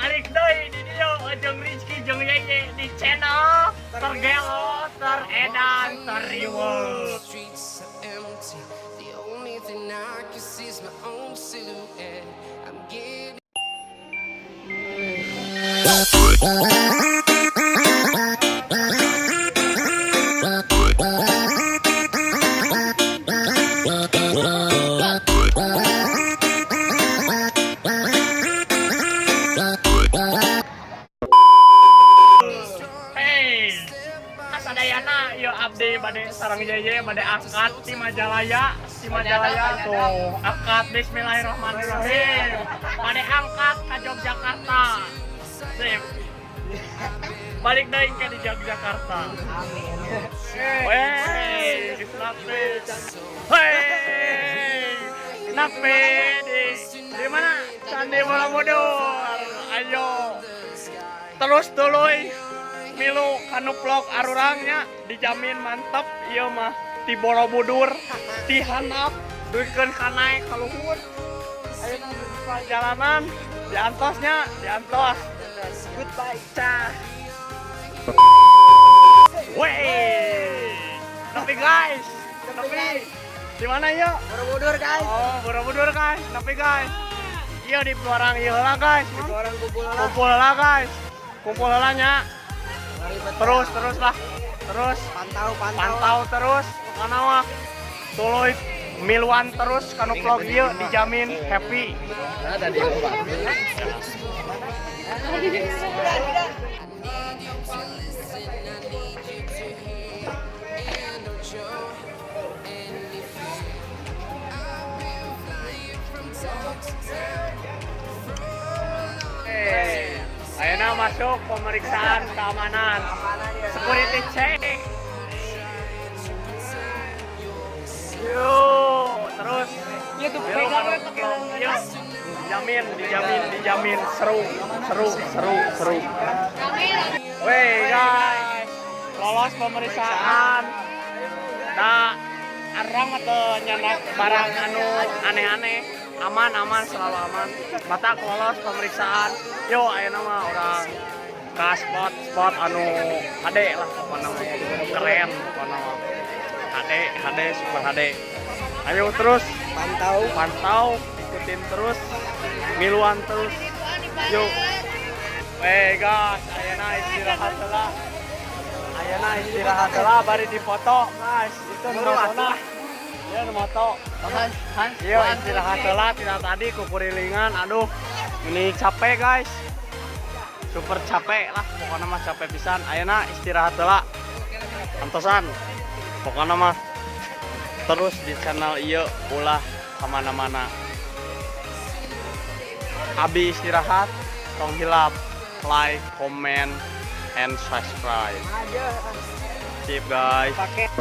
Balik deui di dieu jeung Rizky jeung Yeye di channel Tergelo, Teredan, Teriweuh. Streets are empty. The only thing I can see is my own silhouette. I'm getting. Hey, kasadayana ieu abdi bade sareng Yeye bade angkat di Majalaya, di Majalaya tuh. Angkat, bismillahirrahmanirrahim. Bade angkat ke Yogyakarta. Sip. Balik deui ke di Yogyakarta. Amin. Wey, nape? Hey, nape di mana? Candi Borobudur. Ayo. Terus tuluy milu kanu vlog arurang nya, dijamin mantap ieu mah, di Borobudur di handap dugikeun ka naek ka luhur. Ayeuna di perjalanan diantos nya, diantos. Goodbye. Cah. Wey, tapi guys, tapi di mana yuk? Borobudur, guys. Oh, Borobudur, guys. Tapi guys, iya di orang iya lah, guys. Orang kumpul lah. Kumpul lah, guys, kumpul lah nya. Terus terus lah, terus. Pantau, pantau. Pantau terus pokoknya mah, tuluy miluan terus kanu vlog ieu, dijamin happy. Ada di I need you to listen, I need you to hear, and don't show any fear. I've been flying from town to town, from Hey, ayeuna masuk pemeriksaan keamanan, security check. Yuk, terus. Iya tuh, Yuk, pegang kanu we pakai vlog ieu. Dijamin, dijamin, dijamin seru, seru, seru, seru. Weh guys, lolos pemeriksaan. Nah, arang atau nyandak barang anu aneh-aneh, aman, aman, selalu aman. Matak lolos pemeriksaan. Yo, ayeuna mah urang ke spot spot anu HD lah pokoknya mah. Keren pokoknya mah. HD, HD, super HD. Ayo terus Pantau. Pantau, ikutin terus, miluan terus. Yuk. Weh guys, ayeuna istirahat lah. Ayeuna istirahat lah bari dipoto, guys. Itu nu motona. Iya, nu moto. Iya, istirahat lah tidak tadi kukurilingan. Aduh, ini capek, guys. Super capek lah, pokoknya mah capek pisan. Ayeuna istirahat lah. Antosan. Pokoknya mah terus di channel ieu, ulah kemana-mana. Abi istirahat, tong hilap like, comment, and subscribe. Aja. Sip, guys. Pakai.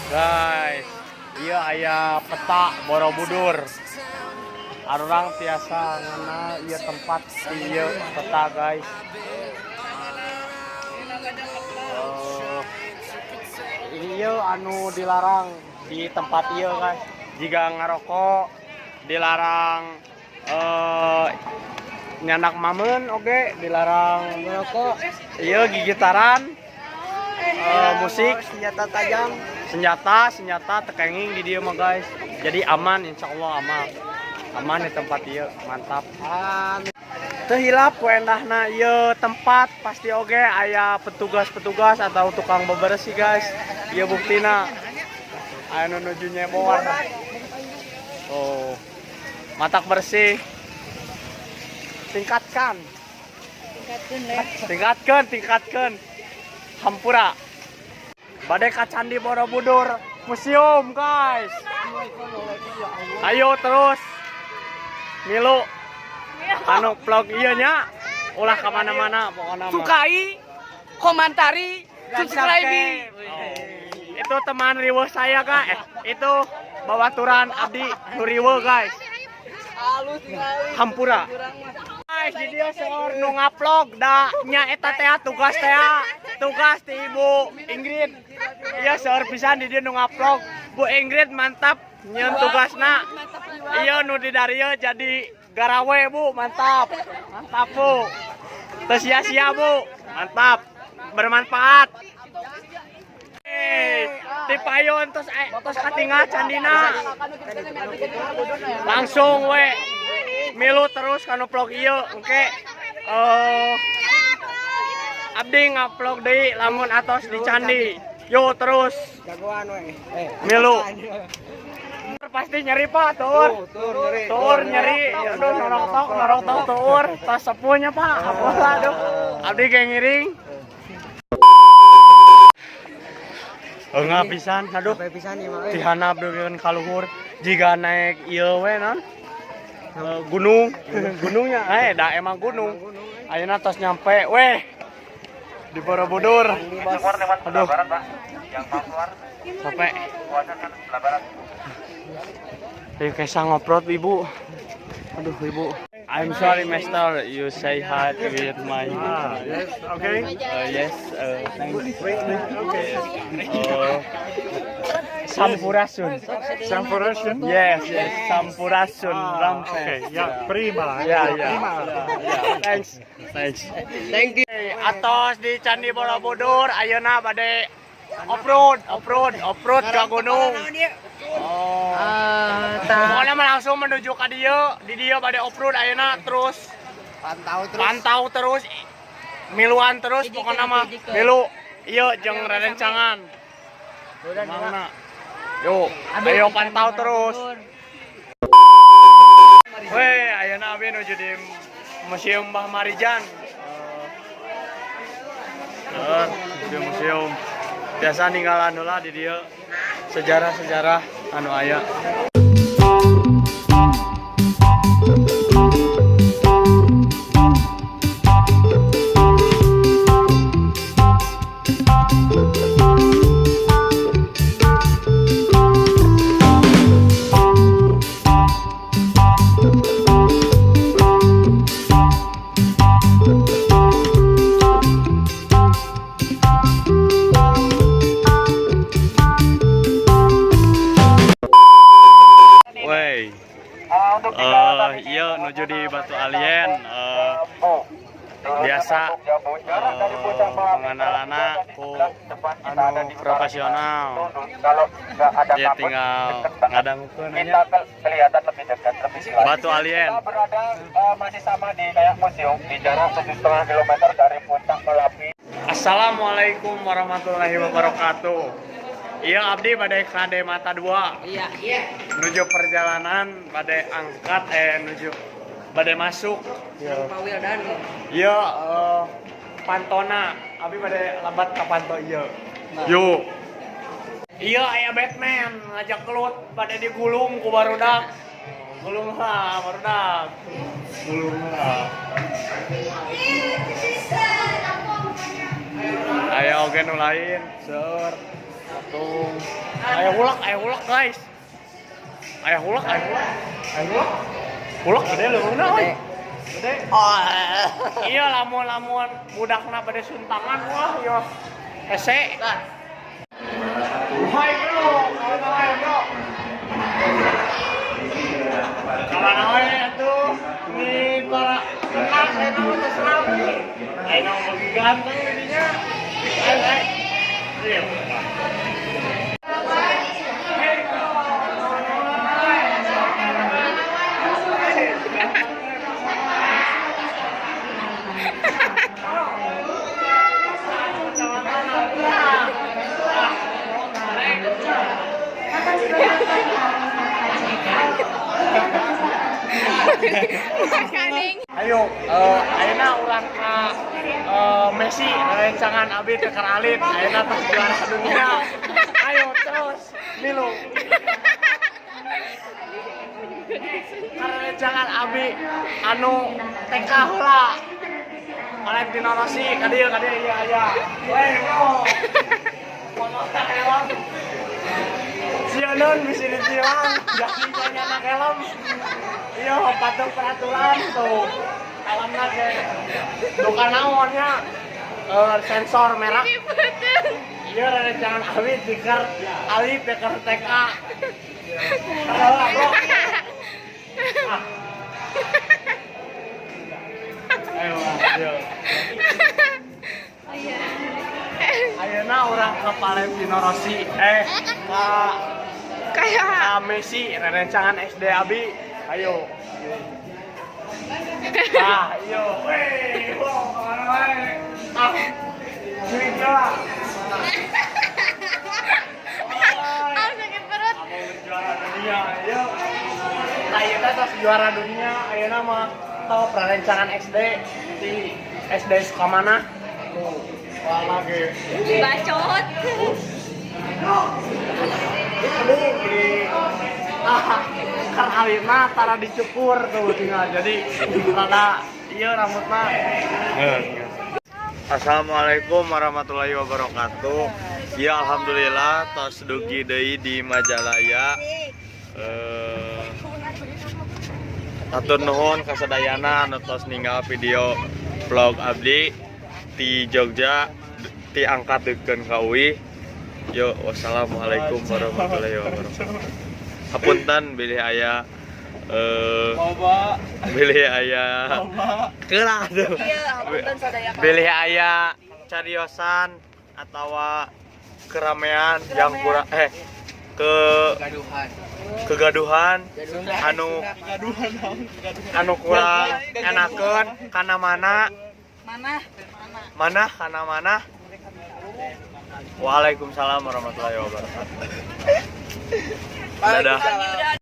Guys, ieu aya peta Borobudur. Arurang tiasa ngenal ieu tempat di ieu peta, guys. Oh, ieu anu dilarang di tempat ieu, guys. Jika ngarokok dilarang, nyandak mameun oge dilarang. Merokok. Iya, gigitaran, musik. Senjata tajam. Senjata, senjata teu kenging di dieu mah, guys. Jadi aman, insya Allah aman, aman di tempat ieu, mantap. Amin. Teu hilap ku endahna ieu tempat, pasti oge aya petugas-petugas atau tukang bebersih, guys. Ieu buktina aya nu nuju nyebor. Oh, matak bersih. Tingkatkan, tingkatkan, tingkatkan. Hampura, bade ka Candi Borobudur. Museum, guys. Ayo terus milu anu vlog ieu nya, ulah ka mana-mana pokoknya mah. Sukai, komentari, subscribe. Oh. Itu teman riweuh saya, guys. Eh, itu babaturan abdi nu riweuh, guys. Halus sekali. Hampura. Guys, di dieu seueur nu ngavlog da nya eta teh tugas teh, tugas ti Ibu Ingrid. Iya, seueur pisan di dieu nu ngavlog. Bu Ingrid mantap nyieun tugasna. Iya, nu di darieu jadi garawe, Bu, mantap. Mantap, Bu. Teu sia-sia, Bu. Mantap. Bermanfaat. Eh, ti payon tos tos katinggal candina. Langsung we milu terus kanu vlog ieu engke abdi ngavlog deui lamun atos di candi. Yo terus Jagoan we. Eh. milu. Pasti nyeri, Pak, tuur. Tur nyeri. Tuur nyeri, aduh, norok norok tok tuur, tos sepuhnya, Pak. Apalah, aduh. Abdi kayak ngiring. Enggak pisan, aduh. Sampai pisan ieu mah euy. Ti handap dugi ka luhur jiga naik ieu we non. Eh, gunung, gunungnya da emang gunung. Ayeuna tos nyampe weh di Borobudur. Aduh. Sampai. Ayo kayak ngoprot, Ibu. Aduh, Ibu. I'm sorry, Master. You say hi with my. Ah, yes, okay. Yes, thanks. Okay. Sampurasun. Sampurasun? Yes, Sampurasun. Ah, Rampes. okay, ya, prima. Ya. Prima. Ya, thanks. Thanks. Thank you. Atos di Candi Borobudur, ayeuna bade off-road, off-road, off-road ke gunung. Oh. Pokoknya mah langsung menuju ke dieu, di dieu bade off-road ayeuna terus Pantau terus. Pantau terus, miluan terus pokoknya mah milu ieu jeung rerencangan. Mana? Yuk, ayo pantau terus. Weh, ayeuna abi nuju di Museum Mbah Marijan. Eh, di museum. Biasa ninggalan heula di dieu sejarah-sejarah anu aya. Woi. Eh, iya nuju di Batu Alien. Biasa pengenalanna ku anu profesional. Dia tinggal ngadangukeun nya. Kelihatan lebih dekat, lebih jelas. Batu Alien. Kita berada masih sama di kayak museum di jarak 7,5 kilometer dari puncak Merapi. Assalamualaikum warahmatullahi wabarakatuh. Iya, abdi bade KD Mata 2 Iya. Menuju perjalanan bade angkat nuju bade masuk. Iya. Pak Wildan. Iya, pantona. Abi bade lambat ka panto ieu. Yuk. Iya, aya Batman ngajak kelut bade digulung ku barudak. Gulung lah barudak. Gulung lah. Aya oge nu lain, seur. Patung. Aya hulak, aya hulak, guys. Aya hulak, aya hulak. Aya hulak. Hulak gede leuweungna euy. Gede. Iya, lamun-lamun budakna pada suntangan, wah yo. Hese. Hai bro, kamana wae, bro? Kamana wae atuh? Nih para tenang, saya mah geus rapi. Ayeuna mah beuki ganteng jadinya. Ayo, ayo. Iya. Hey, bro. Kamana wae? Ayo, ayeuna urang ka Messi, rencangan abi teh keur alit, ayeuna tos juara dunia. Ayo terus milu. Rencangan abi anu TK heula. Valentino Rossi, ka dieu, ka dieu, iya. Weh, bro. Motor helm. Sieun bisa ditilang, jadi nyandak helm. Iya, patuh peraturan tuh. Helmna ge. Duka naonnya? Sensor merah. Iya, rencangan abi tikar alit tikar TK. Salah, bro. Ah. Ayo, ayo. Ayeuna urang ke Valentino Rossi, ka Kayak ka Messi, rencangan SD abi. Ayo. Ah, iyo. Weh, wow, kemana wae? Ah, sini lah. Ah, sakit perut. Mau juara dunia, ayo. Nah, ieu teh tos juara dunia, ayeuna mah top rencangan SD di SD Sukamana. Tuh, wah lagi. Bacot. Di ah, kan alitna tara dicukur tuh, tinggal jadi rada iya rambutna. Assalamualaikum warahmatullahi wabarakatuh. Ya, alhamdulillah tos dugi deui di Majalaya. Hatur nuhun kasadayana anu tos ninggal video vlog abdi di Jogja ti angkat dugikeun ka uih. Yo, wassalamualaikum warahmatullahi wabarakatuh. Hapunten bilih aya bilih aya kelah tuh. Iya, hapunten sadaya. Bilih aya cariosan atau keramaian yang kurang ke Gaduhan. Kegaduhan anu anu kurang enakeun kana mana. Mana? Mana kana mana. Waalaikumsalam warahmatullahi wabarakatuh, dadah. Udah.